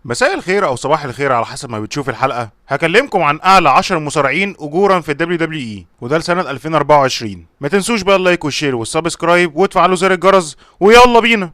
مساء الخير او صباح الخير على حسب ما بتشوف الحلقة. هكلمكم عن اعلى 10 مصارعين اجورا في ال WWE وده لسنه 2024. ما تنسوش بقى ال like وال share وال subscribe وتفعلوا زر الجرس، ويلا بينا.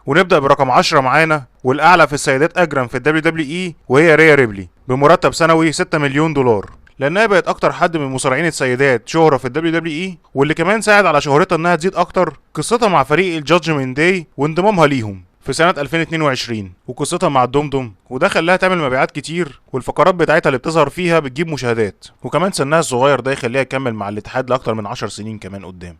ونبدا برقم 10 معانا، والاعلى في السيدات اجرا في ال WWE وهي ريا ريبلي بمرتب سنوي 6 مليون دولار، لانها بقت اكتر حد من مصارعين السيدات شهرة في ال WWE، واللي كمان ساعد على شهرتها انها تزيد اكتر قصتها مع فريق ال Judgment Day وانضمامها ليهم في سنة 2022 وقصتها مع الدمدم، وده خلاها تعمل مبيعات كتير، والفقرات بتاعتها اللي بتظهر فيها بتجيب مشاهدات، وكمان سنها الصغير ده يخليها تكمل مع الاتحاد لاكتر من 10 سنين كمان قدام.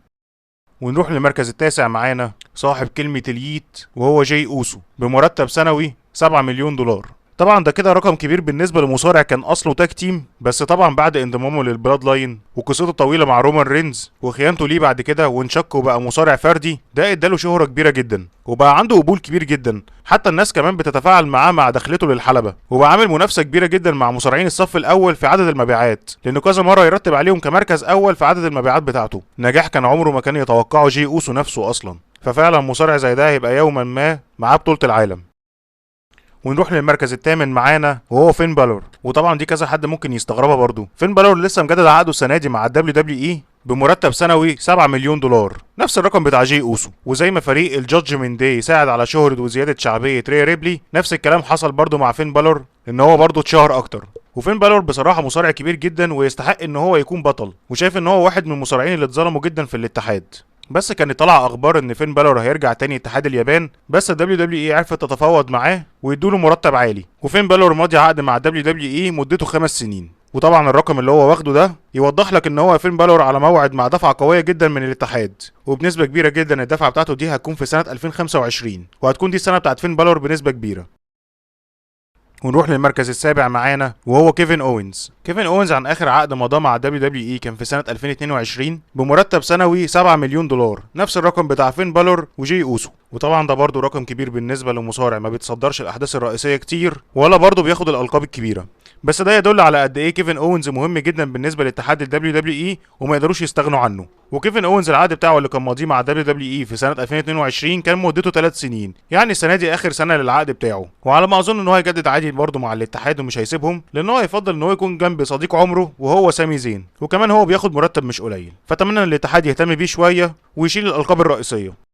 ونروح للمركز التاسع معانا صاحب كلمة ال yeet وهو جاي اوسو بمرتب سنوي 7 مليون دولار. طبعا ده كده رقم كبير بالنسبة لمصارع كان اصله tag team، بس طبعا بعد انضمامه لل Bloodline وقصته الطويلة مع رومان رينز وخيانته ليه بعد كده وانشق وبقى مصارع فردي، ده اداله شهره كبيرة جدا وبقى عنده قبول كبير جدا، حتى الناس كمان بتتفاعل معاه مع دخلته للحلبه، وبقى عامل منافسه كبيرة جدا مع مصارعين الصف الاول في عدد المبيعات، لانه كذا مرة يرتب عليهم كمركز اول في عدد المبيعات بتاعته. نجاح كان عمره ما كان يتوقعه جي اوسو نفسه اصلا، ففعلا مصارع زي ده هيبقى يوما ما معاه بطوله العالم. ونروح للمركز الثامن معانا وهو فين بالور، وطبعا دي كذا حد ممكن يستغربها برضو. فين بالور لسه مجدد عقده السنة دي مع ال WWE بمرتب سنوي 7 مليون دولار، نفس الرقم بتاع جي اوسو. وزي ما فريق ال Judgment Day ساعد على شهرة وزيادة شعبية ريا ريبلي، نفس الكلام حصل برضو مع فين بالور، ان هو برضو اتشهر اكتر. وفين بالور بصراحة مصارع كبير جدا ويستحق ان هو يكون بطل، وشايف ان هو واحد من المصارعين اللي اتظلموا جدا في الاتحاد. بس كان طلع اخبار ان فين بالور هيرجع تاني اتحاد اليابان، بس ال WWE عرفت تتفاوض معاه ويدوله مرتب عالي، وفين بالور ماضي عقد مع WWE مدته 5 سنين. وطبعا الرقم اللي هو واخده ده يوضح لك ان هو فين بالور على موعد مع دفعه قوية جدا من الاتحاد، وبنسبة كبيرة جدا الدفعة بتاعته دي هتكون في سنة 2025، وهتكون دي السنة بتاعت فين بالور بنسبة كبيرة. ونروح للمركز السابع معانا وهو كيفن اوينز. كيفن اوينز عن اخر عقد مضاه مع WWE كان في سنة 2022 بمرتب سنوي 7 مليون دولار، نفس الرقم بتاع فين بالور وجي اوسو. وطبعا ده برضو رقم كبير بالنسبة لمصارع ما بيتصدرش الاحداث الرئيسية كتير ولا برضو بياخد الالقاب الكبيرة، بس ده يدل على قد ايه كيفن اوينز مهم جدا بالنسبة لاتحاد ال WWE وما يقدروش يستغنوا عنه. وكيفن اوينز العقد بتاعه اللي كان ماضيه مع WWE في سنة 2022 كان مدته 3 سنين، يعني السنة دي اخر سنة للعقد بتاعه، وعلى ما اظن ان هو هيجدد عادي برضه مع الاتحاد ومش هيسيبهم، لان هو يفضل ان هو يكون جنب صديق عمره وهو سامي زين، وكمان هو بياخد مرتب مش قليل، فاتمنى ان الاتحاد يهتم بيه شوية ويشيل الالقاب الرئيسية.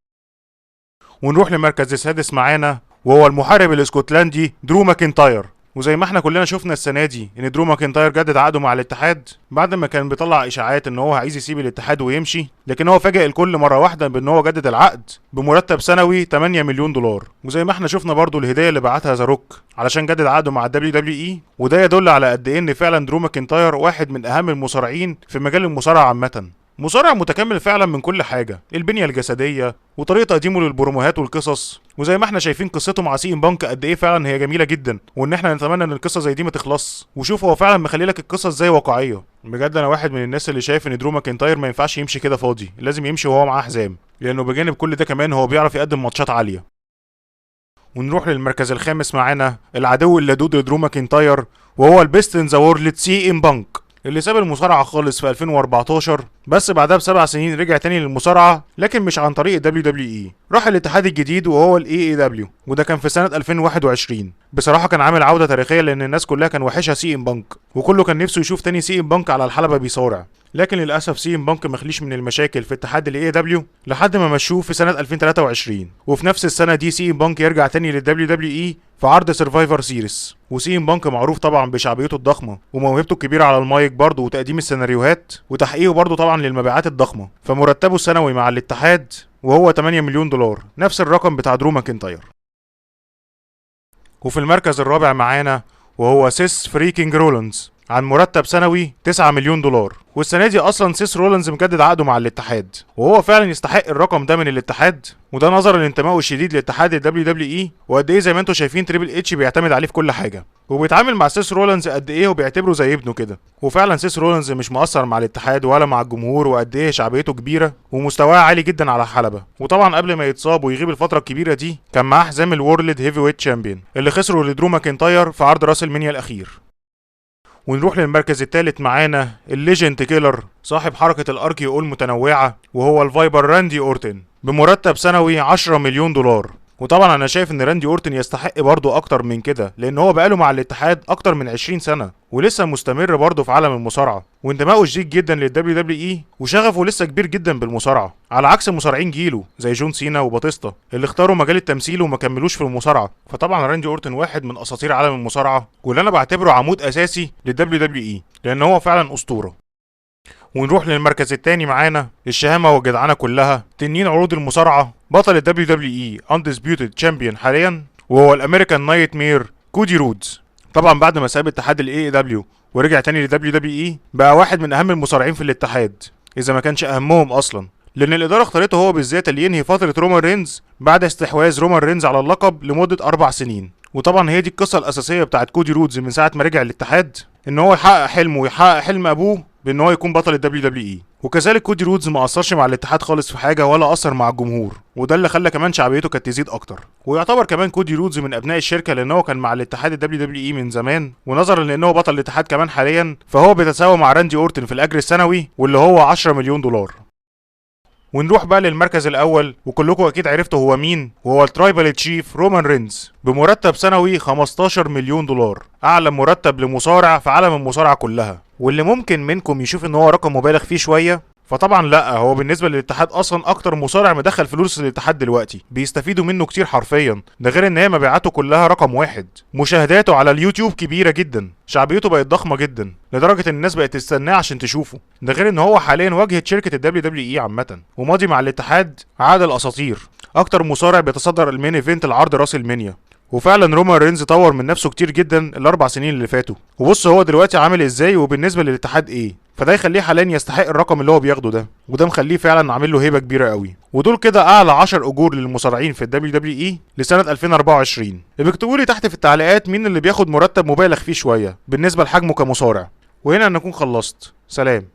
ونروح للمركز السادس معانا وهو المحارب الاسكتلندي درو ماكنتاير. وزي ما احنا كلنا شفنا السنة دي ان درو ماكنتاير جدد عقده مع الاتحاد بعد ما كان بيطلع اشاعات ان هو عايز يسيب الاتحاد ويمشي، لكن هو فاجئ الكل مرة واحدة بان هو جدد العقد بمرتب سنوي 8 مليون دولار. وزي ما احنا شفنا برضو الهدية اللي بعتها ذا روك علشان جدد عقده مع ال WWE، وده يدل على قد ايه ان فعلا درو ماكنتاير واحد من اهم المصارعين في مجال المصارعة عامة. مصارع متكامل فعلا من كل حاجة، البنية الجسدية وطريقه تقديمه للبروموهات والقصص، وزي ما احنا شايفين قصته مع سي ام بانك قد ايه فعلا هي جميلة جدا، وان احنا نتمنى ان القصة زي دي ما تخلص. وشوف هو فعلا مخلي لك القصة ازاي واقعية. بجد انا واحد من الناس اللي شايف ان درو ماكنتاير ما ينفعش يمشي كده فاضي، لازم يمشي وهو معاه حزام، لانه بجانب كل ده كمان هو بيعرف يقدم ماتشات عالية. ونروح للمركز الخامس معانا العدو اللدود لدرو ماكنتاير وهو ال best in the world سي ام بانك، اللي ساب المصارعة خالص في 2014، بس بعدها ب7 سنين رجع تاني للمصارعه، لكن مش عن طريق WWE، راح الاتحاد الجديد وهو ال AEW، وده كان في سنة 2021. بصراحة كان عامل عوده تاريخية لان الناس كلها كان وحشها سي ام بانك، وكله كان نفسه يشوف تاني سي ام بانك على الحلبة بيصارع، لكن للاسف سي ام بانك مخليش من المشاكل في اتحاد ال AEW لحد ما مشوه في سنة 2023. وفي نفس السنة دي سي ام بانك يرجع تاني لل WWE في عرض Survivor Series. وسي ام بانك معروف طبعا بشعبيته الضخمة وموهبته الكبيرة على المايك برضه وتقديم السيناريوهات وتحقيقه برضه طبعا للمبيعات الضخمة، فمرتبه السنوي مع الاتحاد وهو 8 مليون دولار، نفس الرقم بتاع درو ماكنتاير. وفي المركز الرابع معانا وهو سيس freaking رولينز عن مرتب سنوي 9 مليون دولار. والسنة دي اصلا سيس رولينز مجدد عقده مع الاتحاد، وهو فعلا يستحق الرقم ده من الاتحاد، وده نظرا لانتمائه الشديد لاتحاد ال WWE، وقد ايه زي ما انتم شايفين تريبل اتش بيعتمد عليه في كل حاجة، وبيتعامل مع سيس رولينز قد ايه وبيعتبره زي ابنه كده. وفعلا سيس رولينز مش مقصر مع الاتحاد ولا مع الجمهور، وقد ايه شعبيته كبيرة ومستواه عالي جدا على الحلبة. وطبعا قبل ما يتصاب ويغيب الفترة الكبيرة دي كان معاه حزام ال World Heavyweight Champion اللي خسره لدرو ماكنتاير في عرض راس المنيا الاخير. ونروح للمركز الثالث معانا ال Legend Killer صاحب حركة ال RKO المتنوعة، وهو ال Viper راندي اورتن بمرتب سنوي 10 مليون دولار. وطبعا انا شايف ان راندي اورتن يستحق برضه اكتر من كده، لان هو بقاله مع الاتحاد اكتر من 20 سنة ولسه مستمر برضه في عالم المصارعة، وانتمائه شديد جدا لل WWE وشغفه لسه كبير جدا بالمصارعه، على عكس مصارعين جيله زي جون سينا وباتيستا اللي اختاروا مجال التمثيل وما كملوش في المصارعة. فطبعا راندي اورتن واحد من اساطير عالم المصارعة، واللي انا بعتبره عمود اساسي لل WWE لان هو فعلا اسطورة. ونروح للمركز الثاني معانا الشهامه والجدعنه كلها، تنين عروض المصارعة، بطل ال WWE Undisputed Champion حاليا، وهو ال American Nightmare كودي رودز. طبعا بعد ما ساب اتحاد ال AEW ورجع تاني لل WWE بقى واحد من اهم المصارعين في الاتحاد، اذا ما كانش اهمهم اصلا، لان الادارة اختارته هو بالذات اللي ينهي فترة رومان رينز بعد استحواذ رومان رينز على اللقب لمدة 4 سنين. وطبعا هي دي القصة الاساسية بتاعت كودي رودز من ساعة ما رجع الاتحاد، ان هو يحقق حلمه ويحقق حلم ابوه بان هو يكون بطل ال WWE. وكذلك كودي رودز ما قصرش مع الاتحاد خالص في حاجة ولا قصر مع الجمهور، وده اللي خلى كمان شعبيته كانت تزيد اكتر. ويعتبر كمان كودي رودز من ابناء الشركة لان هو كان مع الاتحاد ال WWE من زمان، ونظرا لان هو بطل الاتحاد كمان حاليا فهو بيتساوى مع راندي اورتن في الاجر السنوي واللي هو 10 مليون دولار. ونروح بقى للمركز الاول، وكلكم اكيد عرفتوا هو مين، وهو ال Tribal Chief رومان رينز بمرتب سنوي 15 مليون دولار، اعلى مرتب لمصارع في عالم المصارعة كلها. واللي ممكن منكم يشوف ان هو رقم مبالغ فيه شوية، فطبعا لا، هو بالنسبة للاتحاد اصلا اكتر مصارع مدخل فلوس للاتحاد دلوقتي، بيستفيدوا منه كتير حرفيا، ده غير ان هي مبيعاته كلها رقم واحد، مشاهداته على اليوتيوب كبيرة جدا، شعبيته بقت ضخمة جدا لدرجة ان الناس بقت تستناه عشان تشوفه، ده غير ان هو حاليا واجهه شركة ال WWE عامة، وماضي مع الاتحاد عاد الاساطير، اكتر مصارع بيتصدر ال main event العرض راسلمانيا. وفعلا رومان رينز طور من نفسه كتير جدا ال4 سنين اللي فاتوا، وبص هو دلوقتي عامل ازاي وبالنسبة للاتحاد ايه، فده يخليه حاليا يستحق الرقم اللي هو بياخده ده، وده مخليه فعلا عامل له هيبة كبيرة قوي. ودول كده اعلى 10 اجور للمصارعين في ال WWE لسنه 2024. اكتبوا لي تحت في التعليقات مين اللي بياخد مرتب مبالغ فيه شوية بالنسبة لحجمه كمصارع. وهنا نكون خلصت، سلام.